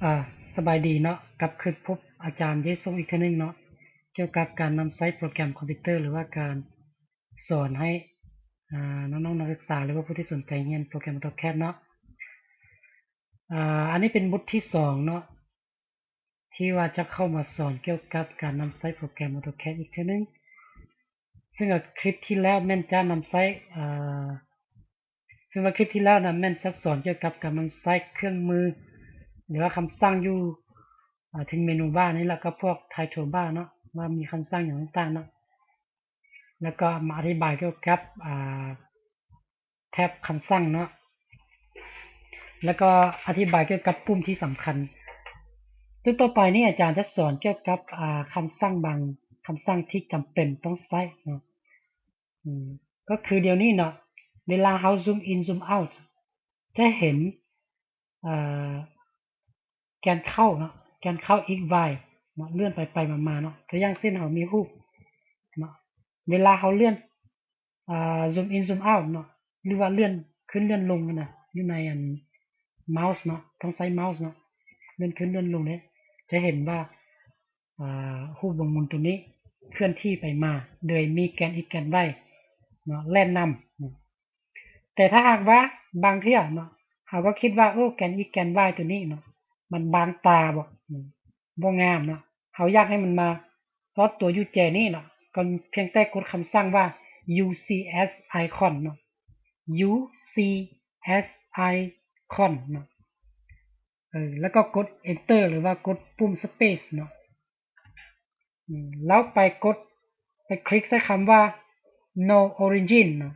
ອາ ສະບາຍດີເນາະ, ກັບຄືນພົບອາຈານເຢສົງອີກເທື່ອໜຶ່ງເນາະ ກ່ຽວກັບການນຳໃຊ້ໂປຣແກຣມຄອມພິວເຕີ ຫຼືວ່າການສອນໃຫ້ ອາ ນ້ອງໆນັກສຶກສາ ຫຼືວ່າຜູ້ທີ່ສົນໃຈຮຽນໂປຣແກຣມ AutoCAD ເນາະ. ອາ ອັນນີ້ເປັນບົດທີສອງເນາະ ທີ່ວ່າຈະເຂົ້າມາສອນກ່ຽວກັບການນຳໃຊ້ໂປຣແກຣມ AutoCAD ອີກເທື່ອໜຶ່ງ. ເຊິ່ງວ່າຄລິບທີ່ແລ້ວແມ່ນຈະນຳໃຊ້ ເອີ ເຊິ່ງວ່າຄລິບທີ່ແລ້ວນະ ແມ່ນຈະສອນກ່ຽວກັບການນຳໃຊ້ເຄື່ອງມື ຫຼືວ່າຄຳສັ່ງຢູ່ ອາ ເທິງເມນູບານີ້ ແລ້ວກໍພວກ title bar ເນາະ ວ່າມີຄຳສັ່ງຫຍັງຕ່າງໆເນາະ ແລ້ວກໍມາອະທິບາຍກ່ຽວກັບ ອາ ແທັບຄຳສັ່ງເນາະ ແລ້ວກໍອະທິບາຍກ່ຽວກັບປຸ່ມທີ່ສຳຄັນ. ເຊິ່ງຕໍ່ໄປນີ້ອາຈານຈະສອນກ່ຽວກັບ ອາ ຄຳສັ່ງບາງຄຳສັ່ງທີ່ຈຳເປັນຕ້ອງໃຊ້ເນາະ. ອືມ ກໍຄືດຽວນີ້ເນາະ ເວລາເຮົາ zoom in zoom out ຈະເຫັນ ເອີ ແກນເຄົ້າເນາະ ແກນເຄົ້າ x y ເນາະ ເລື່ອນໄປໄປມາມາເນາະ. ຕົວຢ່າງເຊັ່ນ ເຮົາມີຮູບເນາະ ເວລາເຮົາເລື່ອນ ອາ zoom in zoom out ເນາະ ຫຼືວ່າເລື່ອນຂຶ້ນເລື່ອນລົງຫັ້ນນະ ຢູ່ໃນອັນ mouse ເນາະ ຕ້ອງໃຊ້ mouse ເນາະ ເລື່ອນຂຶ້ນເລື່ອນລົງເດ້ ຈະເຫັນວ່າ ອາ ຮູບວົງໝູນຕົວນີ້ເຄື່ອນທີ່ໄປມາ ໂດຍມີແກນ x ແກນ y ເນາະ ແລ່ນນຳເນາະ. ແຕ່ຖ້າຫາກວ່າບາງເທື່ອເນາະ ເຮົາກໍຄິດວ່າ ໂອ້ ແກນ x ແກນ y ຕົວນີ້ເນາະ ມັນບາງຕາບໍ ອືມ ບໍ່ງາມເນາະ ເຮົາຢາກໃຫ້ມັນມາຊອດຕົວຢູ່ແຈນີ້ເນາະ ກໍພຽງແຕ່ກົດຄຳສັ່ງວ່າ ucs icon ເນາະ ucs icon ເນາະ ເອີ ແລ້ວກໍກົດ enter ຫຼືວ່າກົດປຸ່ມ space ເນາະ. ອືມ ແລ້ວໄປກົດ ໄປຄລິກໃສ່ຄຳວ່າ no origin ເນາະ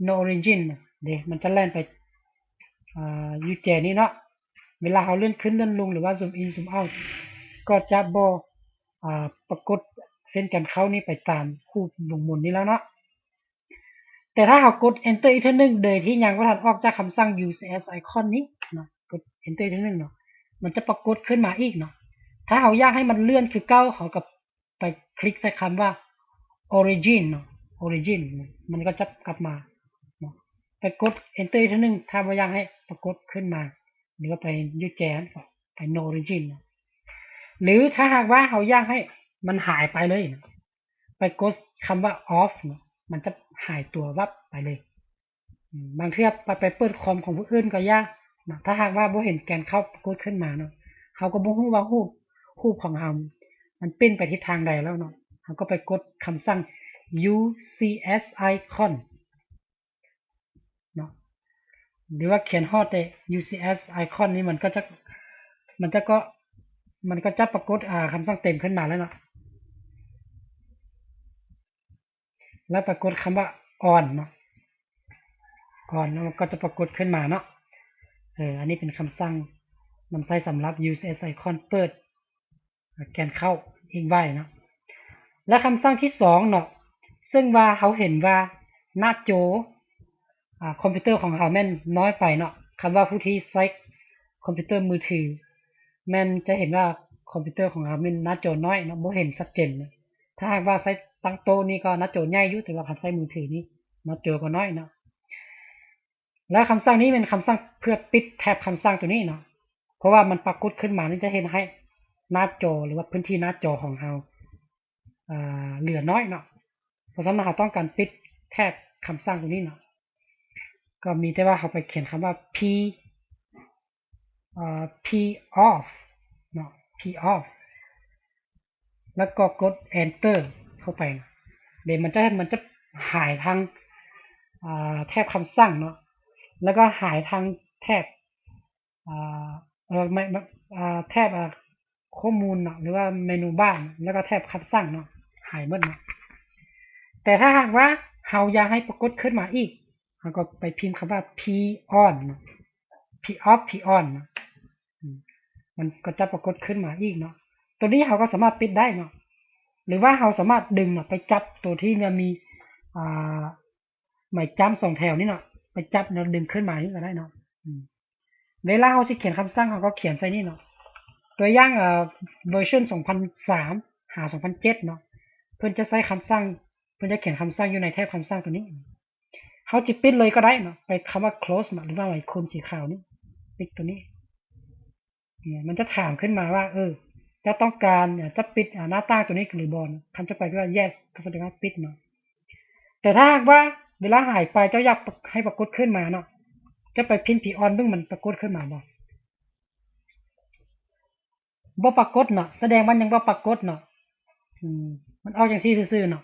no origin ເດ້ ມັນຈະແລ່ນໄປ ອາ ຢູ່ແຈນີ້ເນາະ. ເວລາເຮົາເລື່ອນຂຶ້ນເລື່ອນລົງ ຫຼືວ່າ zoom in zoom out ກໍຈະບໍ່ ອາ ປາກົດເສັ້ນການເຂົ້ານີ້ໄປຕາມຮູບວົງໝູນນີ້ແລ້ວເນາະ. ແຕ່ຖ້າເຮົາກົດ enter ອີກເທື່ອໜຶ່ງ ໂດຍທີ່ຍັງບໍ່ທັນອອກຈາກຄຳສັ່ງ ucs icon ນີ້ເນາະ ກົດ enter ເທື່ອໜຶ່ງເນາະ ມັນຈະປາກົດຂຶ້ນມາອີກເນາະ. ຖ້າເຮົາຢາກໃຫ້ມັນເລື່ອນຄືເກົ່າ ເຮົາກໍໄປຄລິກໃສ່ຄຳວ່າ origin ເນາະ origin ມັນກໍຈະກັບມາເນາະ. ໄປກົດ enter ເທື່ອໜຶ່ງ ຖ້າບໍ່ຢາກໃຫ້ປາກົດຂຶ້ນມາ ຫຼືວ່າໄປຢູ່ແຈນ ໄປ no origin ເນາະ. ຫຼືຖ້າຫາກວ່າເຮົາຢາກໃຫ້ມັນຫາຍໄປເລີຍ ໄປກົດຄຳວ່າ off ເນາະ ມັນຈະຫາຍຕົວວັບໄປເລີຍ. ອືມ ບາງເທື່ອໄປ ໄປເປີດຄອມຂອງຜູ້ອື່ນກໍຢ່າເນາະ ຖ້າຫາກວ່າບໍ່ເຫັນແກນເຄົ້າປາກົດຂຶ້ນມາເນາະ ເຮົາກໍບໍ່ຮູ້ວ່າຮູບ ຮູບຂອງເຮົາມັນປິ່ນໄປທິດທາງໃດແລ້ວເນາະ. ເຮົາກໍໄປກົດຄຳສັ່ງ ucs icon ເນາະ ຫຼືວ່າຂຽນຮອດແຕ່ ucs icon ນີ້ ມັນກໍຈະ ມັນຈະກໍ ມັນກໍຈະປາກົດ ອາ ຄຳສັ່ງເຕັມຂຶ້ນມາແລ້ວເນາະ. ແລ້ວໄປກົດຄຳວ່າ on ເນາະ on ແລ້ວມັນກໍຈະປາກົດຂຶ້ນມາເນາະ. ເອີ ອັນນີ້ເປັນຄຳສັ່ງນຳໃຊ້ສຳລັບ ucs icon ເປີດ ແກນເຄົ້າ x y ເນາະ. ແລະ ຄຳສັ່ງທີສອງເນາະ ເຊິ່ງວ່າເຮົາເຫັນວ່າໜ້າຈໍ ອາ ຄອມພິວເຕີຂອງເຮົາແມ່ນນ້ອຍໄປເນາະ. ຄຳວ່າຜູ້ທີ່ໃຊ້ຄອມພິວເຕີມືຖືແມ່ນຈະເຫັນວ່າຄອມພິວເຕີຂອງເຮົາແມ່ນໜ້າຈໍນ້ອຍເນາະ ບໍ່ເຫັນຊັດເຈນ. ຖ້າຫາກວ່າໃຊ້ຕັ້ງໂຕະນີ້ກໍໜ້າຈໍໃຫຍ່ຢູ່ ແຕ່ວ່າຄັນໃຊ້ມືຖືນີ້ໜ້າຈໍກໍນ້ອຍເນາະ. ແລະ ຄຳສັ່ງນີ້ແມ່ນຄຳສັ່ງເພື່ອປິດແຖບຄຳສັ່ງຕົວນີ້ເນາະ ເພາະວ່າມັນປາກົດຂຶ້ນມານີ້ຈະເຮັດໃຫ້ໜ້າຈໍ ຫຼືວ່າພື້ນທີ່ໜ້າຈໍຂອງເຮົາ ເອີ ເຫຼືອນ້ອຍເນາະ. ເພາະສະນັ້ນເຮົາຕ້ອງການປິດແຖບຄຳສັ່ງຕົວນີ້ເນາະ ກໍມີແຕ່ວ່າເຮົາໄປຂຽນຄຳວ່າ p ເອີ p off ເນາະ p off ແລ້ວກໍກົດ enter ເຂົ້າໄປ ເດ ມັນຈະ ມັນຈະຫາຍທາງ ອາ ແຖບຄຳສັ່ງເນາະ ແລ້ວກໍຫາຍທາງແຖບ ອາ ເອີ ແຖບ ອາ ຂໍ້ມູນເນາະ ຫຼືວ່າເມນູບາ ແລ້ວກໍແຖບຄຳສັ່ງເນາະ ຫາຍໝົດເນາະ. ແຕ່ຖ້າຫາກວ່າເຮົາຢາກໃຫ້ປາກົດຂຶ້ນມາອີກ ເຮົາກໍໄປພິມຄຳວ່າ p on ເນາະ p off p on ເນາະ ມັນກໍຈະປາກົດຂຶ້ນມາອີກເນາະ. ຕົວນີ້ເຮົາກໍສາມາດປິດໄດ້ເນາະ ຫຼືວ່າເຮົາສາມາດດຶງເນາະ ໄປຈັບຕົວທີ່ມັນມີ ອາ ໄມ້ຈ້ຳສອງແຖວນີ້ເນາະ ໄປຈັບແລ້ວດຶງຂຶ້ນມານີ້ກໍໄດ້ເນາະ. ເວລາເຮົາຊິຂຽນຄຳສັ່ງ ເຮົາກໍຂຽນໃສ່ນີ້ເນາະ. ຕົວຢ່າງ ເອີ ເວີຊັນສອງພັນສາມຫາສອງພັນເຈັດເນາະ ເພິ່ນຈະໃຊ້ຄຳສັ່ງ ເພິ່ນຈະຂຽນຄຳສັ່ງຢູ່ໃນແຖບຄຳສັ່ງຕົວນີ້. ເຮົາຈະປິດເລີຍກໍໄດ້ເນາະ ໄປຄຳວ່າ close ເນາະ ຫຼືວ່າໄອຄອນສີຂາວນີ້ ປິດຕົວນີ້. ມັນຈະຖາມຂຶ້ນມາວ່າ ເອີ ເຈົ້າຕ້ອງການ ເອີ ຈະປິດ ອາ ໜ້າຕ່າງໂຕນີ້ຫຼືບໍ່ເນາະ. ຄັນເຈົ້າໄປວ່າ Yes ກໍສະແດງວ່າປິດເນາະ. ແຕ່ຖ້າຫາກວ່າເວລາຫາຍໄປ ເຈົ້າຢາກ ໃຫ້ປາກົດຂຶ້ນມາເນາະ, ເຈົ້າໄປພິມ P on ເບິ່ງ ມັນປາກົດຂຶ້ນມາບໍ່? ບໍ່ປາກົດເນາະ, ສະແດງວ່າຍັງບໍ່ປາກົດເນາະ. ອືມ ມັນອອກຈັ່ງຊີ້ຊື່ໆເນາະ.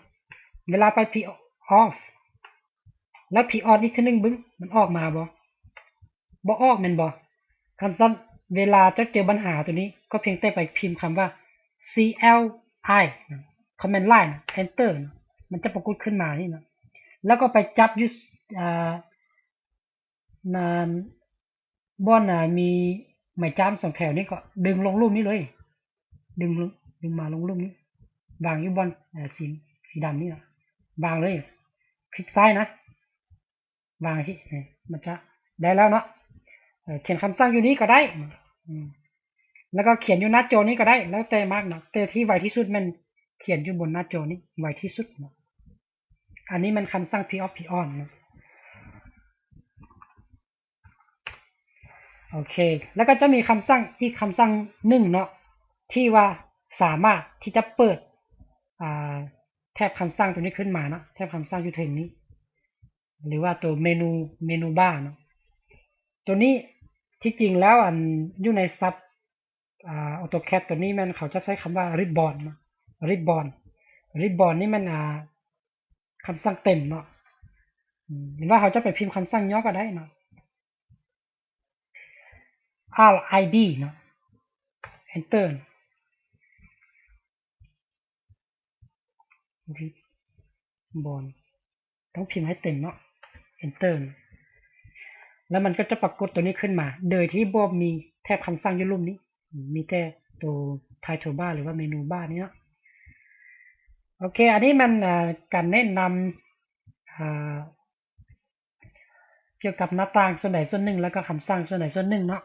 ເວລາໄປ P off ແລ້ວ P on ອີກເທື່ອໜຶ່ງເບິ່ງ ມັນອອກມາບໍ່? ບໍ່ອອກແມ່ນບໍ່? ຄັນຊັ້ນ ເວລາເຈົ້າເຈີບັນຫາໂຕນີ້ ກໍພຽງແຕ່ໄປພິມຄຳວ່າ C L I command line enter ເນາະ, ມັນຈະປາກົດຂຶ້ນມານີ້ເນາະ. ແລ້ວກໍໄປຈັບຢູ່ ອາ ນັ້ນ ບ່ອນ ອາ ມີໄມ້ຈ້າມສອງແຖວນີ້ ກໍດຶງລົງລຸ່ມນີ້ເລີຍ, ດຶງ ດຶງມາລົງລຸ່ມນີ້ ວາງຢູ່ບ່ອນ ອາ ສີ ສີດຳນີ້ລະ, ວາງເລີຍ, ຄລິກຊ້າຍນະ, ວາງຊີ້ ມັນຈະໄດ້ແລ້ວເນາະ. ເອີ ຂຽນຄຳສັ່ງຢູ່ນີ້ກໍໄດ້ ອືມ ແລ້ວກໍຂຽນຢູ່ໜ້າຈໍນີ້ກໍໄດ້ ແລ້ວແຕ່ມັກເນາະ, ແຕ່ທີ່ໄວທີ່ສຸດແມ່ນຂຽນຢູ່ບົນໜ້າຈໍນີ້ ໄວທີ່ສຸດເນາະ. ອັນນີ້ແມ່ນຄຳສັ່ງ P off P on ເນາະ. ໂອເຄ ແລ້ວກໍຈະມີຄຳສັ່ງອີກຄຳສັ່ງໜຶ່ງເນາະ ທີ່ວ່າສາມາດທີ່ຈະເປີດ ອາ ແຖບຄຳສັ່ງໂຕນີ້ຂຶ້ນມາເນາະ, ແຖບຄຳສັ່ງຢູ່ເທິງນີ້ ຫຼືວ່າໂຕເມນູ ເມນູບາເນາະ. ໂຕນີ້ທີ່ຈິງແລ້ວ ອັນ ຢູ່ໃນສັບ ອາ AutoCAD ໂຕນີ້ແມ່ນເຂົາຈະໃຊ້ຄຳວ່າ Ribbon ເນາະ, Ribbon Ribbon ນີ້ແມ່ນ ອາ ຄຳສັ່ງເຕັມເນາະ. ອືມ ຫຼືວ່າເຮົາຈະໄປພິມຄຳສັ່ງຫຍໍ້ກໍໄດ້ເນາະ, R I B ເນາະ, Enter Ribbon ຕ້ອງພິມໃຫ້ເຕັມເນາະ, Enter ແລ້ວມັນກໍຈະປາກົດໂຕນີ້ຂຶ້ນມາ ໂດຍທີ່ບໍ່ມີແຖບຄຳສັ່ງຢູ່ລຸ່ມນີ້, ມີແຕ່ໂຕ Title Bar ຫຼືວ່າ Menu Bar ນີ້ເນາະ. ໂອເຄ ອັນນີ້ແມ່ນ ອາ ການແນະນຳ ອາ ກ່ຽວກັບໜ້າຕ່າງສ່ວນໃດສ່ວນໜຶ່ງ ແລ້ວກໍຄຳສັ່ງສ່ວນໃດສ່ວນໜຶ່ງເນາະ.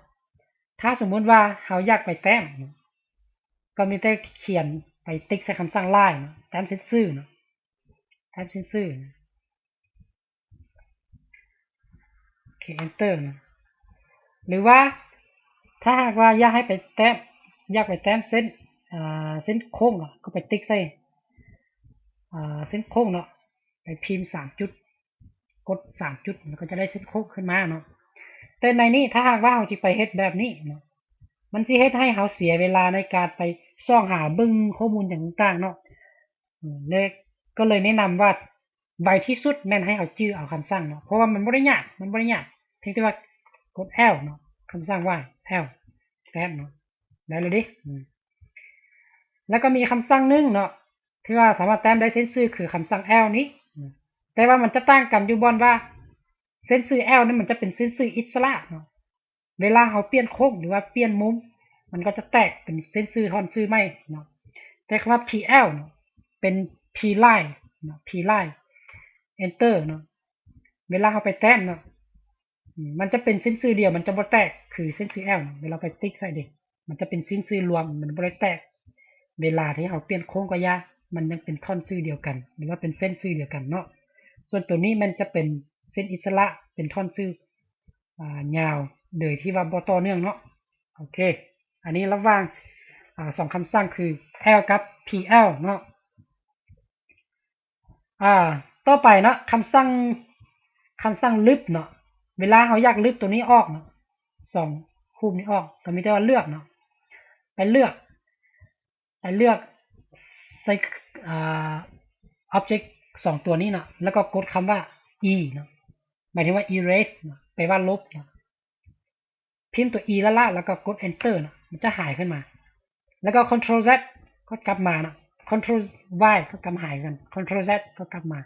ຖ້າສົມມຸດວ່າເຮົາຢາກໄປແຕ້ມ ກໍມີແຕ່ຂຽນ ໄປຕິກໃສ່ຄຳສັ່ງ Line ເນາະ, ແຕ້ມເສັ້ນຊື່ເນາະ, ແຕ້ມເສັ້ນຊື່. ໂອເຄ Enter ເນາະ. ຫຼືວ່າຖ້າຫາກວ່າຢາກໃຫ້ໄປແຕ້ມ ຢາກໄປແຕ້ມເສັ້ນ ອາ ເສັ້ນໂຄ້ງເນາະ ກໍໄປຕິກໃສ່ ອາ ເສັ້ນໂຄ້ງເນາະ, ໄປພິມສາມຈຸດ ກົດສາມຈຸດ ມັນກໍຈະໄດ້ເສັ້ນໂຄ້ງຂຶ້ນມາເນາະ. ແຕ່ໃນນີ້ ຖ້າຫາກວ່າເຮົາຊິໄປເຮັດແບບນີ້ເນາະ ມັນຊິເຮັດໃຫ້ເຮົາເສຍເວລາໃນການໄປຊອກຫາເບິ່ງຂໍ້ມູນຫຍັງຕ່າງໆເນາະ. ເອີ ແລະ ກໍເລີຍແນະນຳວ່າໄວທີ່ສຸດແມ່ນໃຫ້ເຮົາຈື່ເອົາຄຳສັ່ງເນາະ, ເພາະວ່າມັນບໍ່ໄດ້ຍາກ ມັນບໍ່ໄດ້ຍາກ, ພຽງແຕ່ວ່າກົດ L ເນາະ, ຄຳສັ່ງວ່າ L ແປບເນາະ, ໄດ້ແລ້ວເດ້. ອືມ ແລ້ວກໍມີຄຳສັ່ງໜຶ່ງເນາະ ທີ່ວ່າສາມາດແຕ້ມໄດ້ເສັ້ນຊື່ ຄືຄຳສັ່ງ L ນີ້. ອືມ ແຕ່ວ່າມັນຈະຕ່າງກັນຢູ່ບ່ອນວ່າ ເສັ້ນຊື່ L ນີ້ມັນຈະເປັນເສັ້ນຊື່ອິດສະຫຼະເນາະ, ເວລາເຮົາປ່ຽນໂຄ້ງ ຫຼືວ່າປ່ຽນມຸມ ມັນກໍຈະແຕກເປັນເສັ້ນຊື່ທ່ອນຊື່ໃໝ່ເນາະ. ແຕ່ຄຳວ່າ P L ເນາະ ເປັນ P line ເນາະ, P line Enter ເນາະ. ເວລາເຮົາໄປແຕ້ມເນາະ ອືມ ມັນຈະເປັນເສັ້ນຊື່ດຽວ ມັນຈະບໍ່ແຕກຄືເສັ້ນຊື່ L ເນາະ. ເວລາໄປຕິກໃສ່ເດ ມັນຈະເປັນເສັ້ນຊື່ລວມ ມັນບໍ່ໄດ້ແຕກ. ເວລາທີ່ເຮົາປ່ຽນໂຄ້ງກໍຢ່າ ມັນຍັງເປັນທ່ອນຊື່ດຽວກັນ ຫຼືວ່າເປັນເສັ້ນຊື່ດຽວກັນເນາະ. ສ່ວນໂຕນີ້ແມ່ນຈະເປັນເສັ້ນອິດສະຫຼະ ເປັນທ່ອນຊື່ ອາ ຍາວ ໂດຍທີ່ວ່າບໍ່ຕໍ່ເນື່ອງເນາະ. ໂອເຄ ອັນນີ້ລະຫວ່າງ ອາ ສອງຄຳສັ່ງຄື L ກັບ P L ເນາະ. ອາ ຕໍ່ໄປເນາະ ຄຳສັ່ງ ຄຳສັ່ງລຶບເນາະ. ເວລາເຮົາຢາກລຶບໂຕນີ້ອອກເນາະ ສອງຮູບນີ້ອອກ ກໍມີແຕ່ວ່າເລືອກເນາະ, ໄປເລືອກ ໄປເລືອກໃສ່ ອາ object ສອງຕົວນີ້ເນາະ ແລ້ວກໍກົດຄຳວ່າ E ເນາະ, ໝາຍເຖິງວ່າ erase ເນາະ ແປວ່າລົບເນາະ. ພິມຕົວ E ລ້າໆ ແລ້ວກໍກົດ Enter ເນາະ ມັນຈະຫາຍຂຶ້ນມາ. ແລ້ວກໍ Control Z ກໍກັບມາເນາະ, Control Y ກໍກັບຫາຍກັນ, Control Z ກໍກັບມາ.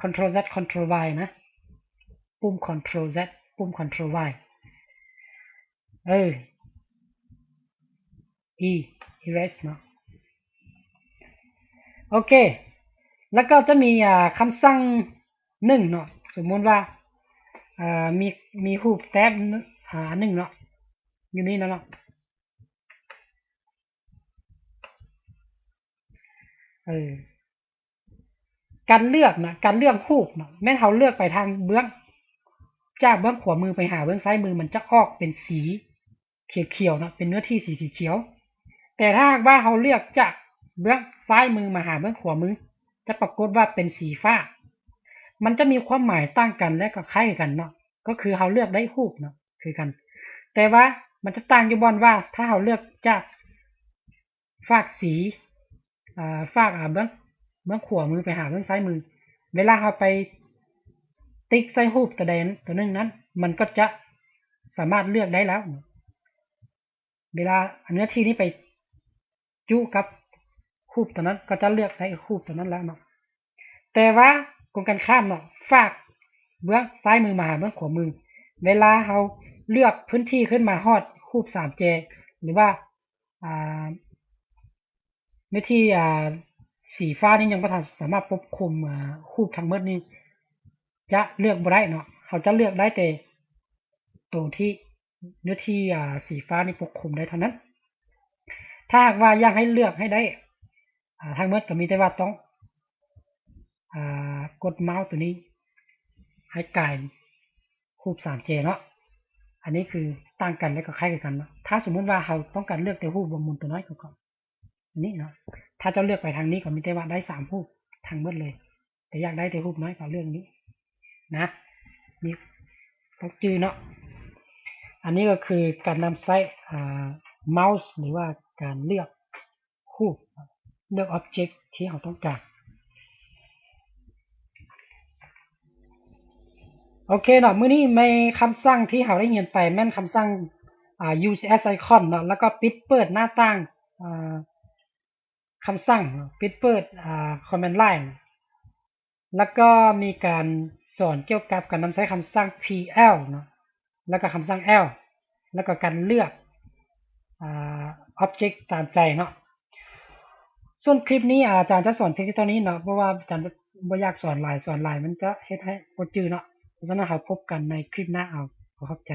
Control Z Control Y ນະ, ປຸ່ມ Control Z ປຸ່ມ Control Y ເອີ E erase ເນາະ. ໂອເຄ ແລ້ວກໍຈະມີ ອາ ຄຳສັ່ງໜຶ່ງເນາະ, ສົມມຸດວ່າ ອາ ມີ ມີຮູບແຕ້ມ ອາ ອັນໜຶ່ງເນາະ ຢູ່ນີ້ເນາະ. ເອີ ການເລືອກນະ ການເລືອກຮູບນະ ແມ່ນເຮົາເລືອກໄປທາງເບື້ອງ ຈາກເບື້ອງຂວາມືໄປຫາເບື້ອງຊ້າຍມື ມັນຈະອອກເປັນສີ ຂຽວໆເນາະ ເປັນເນື້ອທີ່ສີຂຽວໆ. ແຕ່ຖ້າຫາກວ່າເຮົາເລືອກຈາກເບື້ອງຊ້າຍມືມາຫາເບື້ອງຂວາມື ຈະປາກົດວ່າເປັນສີຟ້າ. ມັນຈະມີຄວາມໝາຍຕ່າງກັນ ແລະ ກໍຄ້າຍກັນເນາະ ກໍຄືເຮົາເລືອກໄດ້ຮູບເນາະ ຄືກັນ. ແຕ່ວ່າມັນຈະຕ່າງຢູ່ບ່ອນວ່າ ຖ້າເຮົາເລືອກຈາກຟາກສີ ອາ ຟາກ ອາ ເບື້ອງ ເບື້ອງຂວາມືໄປຫາເບື້ອງຊ້າຍມື ເວລາເຮົາໄປຕິກໃສ່ຮູບຕົວໃດຕົວໜຶ່ງນັ້ນ ມັນກໍຈະສາມາດເລືອກໄດ້ແລ້ວເນາະ. ເວລາເນື້ອທີ່ນີ້ໄປຈຸກັບຮູບຕົວນັ້ນ ກໍຈະເລືອກໄດ້ຮູບຕົວນັ້ນແລ້ວເນາະ. ແຕ່ວ່າກົງກັນຂ້າມເນາະ ຟາກເບື້ອງຊ້າຍມືມາຫາເບື້ອງຂວາມື ເວລາເຮົາເລືອກພື້ນທີ່ຂຶ້ນມາຮອດຮູບສາມແຈ ຫຼືວ່າ ອາ ເນື້ອທີ່ ອາ ສີຟ້ານີ້ຍັງບໍ່ທັນສາມາດປົກຄຸມ ອາ ຮູບທັງໝົດນີ້ ຈະເລືອກບໍ່ໄດ້ເນາະ. ເຮົາຈະເລືອກໄດ້ແຕ່ໂຕທີ່ ເນື້ອທີ່ ອາ ສີຟ້ານີ້ປົກຄຸມໄດ້ເທົ່ານັ້ນ. ຖ້າຫາກວ່າຢາກໃຫ້ເລືອກໃຫ້ໄດ້ ອາ ທັງໝົດ ກໍມີແຕ່ວ່າຕ້ອງ ອາ ກົດເມົາສ໌ຕົວນີ້ໃຫ້ກາຍຮູບສາມແຈເນາະ. ອັນນີ້ຄືຕ່າງກັນ ແລະ ກໍຄ້າຍຄືກັນເນາະ. ຖ້າສົມມຸດວ່າເຮົາຕ້ອງການເລືອກແຕ່ຮູບວົງໝູນຕົວນ້ອຍ ກໍ ອັນນີ້ເນາະ ຖ້າເຈົ້າເລືອກໄປທາງນີ້ກໍມີແຕ່ວ່າໄດ້ສາມຮູບທັງໝົດເລີຍ ແຕ່ຢາກໄດ້ແຕ່ຮູບນ້ອຍກໍເລືອກນີ້ນະ ນີ້ຕ້ອງຈື່ເນາະ. ອັນນີ້ກໍຄືການນຳໃຊ້ ອາ ເມົາສ໌ ຫຼືວ່າການເລືອກຮູບ ເລືອກ object ທີ່ເຮົາຕ້ອງການ. ໂອເຄເນາະ ມື້ນີ້ໃນຄຳສັ່ງທີ່ເຮົາໄດ້ຮຽນໄປແມ່ນຄຳສັ່ງ ອາ use as icon ເນາະ ແລ້ວກໍປິດເປີດໜ້າຕ່າງ ອາ ຄຳສັ່ງເນາະ ປິດເປີດ ອາ command line ແລ້ວກໍມີການສອນກ່ຽວກັບການນຳໃຊ້ຄຳສັ່ງ pl ເນາະ ແລ້ວກໍຄຳສັ່ງ l ແລ້ວກໍການເລືອກ ອາ object ຕາມໃຈເນາະ. ສ່ວນຄລິບນີ້ອາຈານຈະສອນພຽງແຕ່ເທົ່ານີ້ເນາະ ເພາະວ່າອາຈານບໍ່ຢາກສອນຫຼາຍ ສອນຫຼາຍມັນຈະເຮັດໃຫ້ບໍ່ຈື່ເນາະ. ເພາະສະນັ້ນເຮົາພົບກັນໃນຄລິບໜ້າເອົາ. ຂໍຂອບໃຈ.